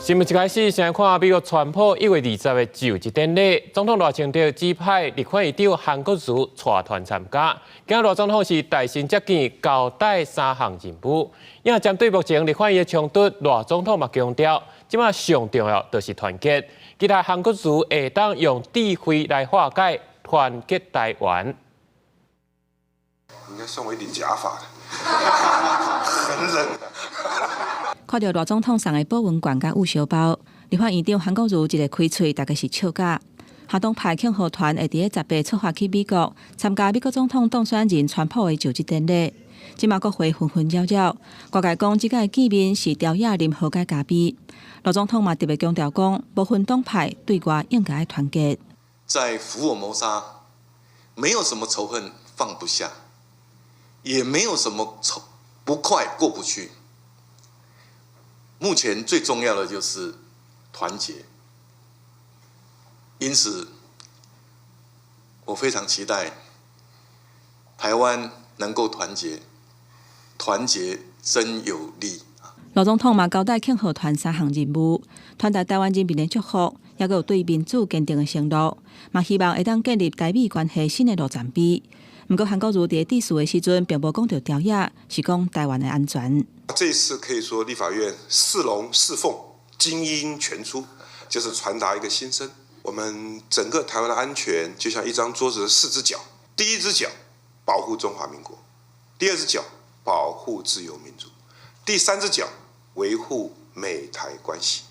新聞一開始，先看美國川普1月20的就職典禮，總統賴清德指派立法院長韓國瑜帶團參加。今日賴總統是大臣接見交代三項任務。因為針對目前立法院的衝突，賴總統嘛強調，這馬上重要就是團結。期待韓國瑜會當用智慧來化解，團結台灣。應該送我一頂假髮的，很冷。看著賴總統送的保溫罐佮焐燒包，立法院長韓國瑜一个開喙，大家是笑甲。哈黨派慶賀團會佇咧18出發去美國，參加美國總統當選人川普的就職典禮。這馬國會紛紛擾擾，外界講這擺見面是朝野啉和解咖啡。賴總統嘛特別強調講，無分黨派對外應該團結。在福爾摩沙，沒有什麼仇恨放不下，也沒有什麼仇不快過不去。目前最重要的就是團結，因此我非常期待台灣能夠團結，團結真有力。賴總統嘛交代慶賀團三項任務，傳達台灣人民的祝福，也閣有對民主堅定的承諾，嘛希望會當建立台美關係新的路程碑。毋過韓國瑜佇致辭的時陣，並無講著朝野，是講台灣的安全。這次可以說立法院四龍四鳳精英全出，就是傳達一個心聲：我們整個台灣的安全就像一張桌子的四隻腳，第一隻腳保護中華民國，第二隻腳保護自由民主，第三隻腳維護美台關係，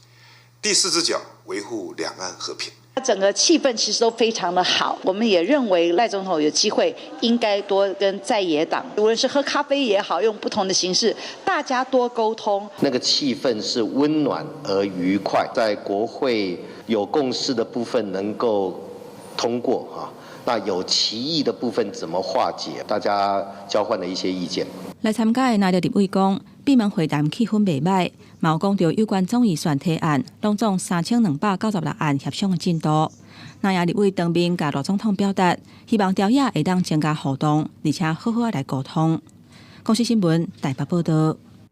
第四隻腳維護兩岸和平。整個氣氛其實都非常的好，我們也認為賴總統有機會應該多跟在野黨，無論是喝咖啡也好，用不同的形式，大家多溝通。那個氣氛是溫暖而愉快，在國會有共識的部分能夠通過啊，那有歧義的部分怎麼化解？大家交換了一些意見。來參加的藍綠立委講，閉門會談氣氛袂䆀，嘛有講著有關總預算提案，攏總3296案協商的進度。藍營立委當面共賴總統表達，希望朝野會當增加互動，而且好好來溝通。公視新聞台北報道。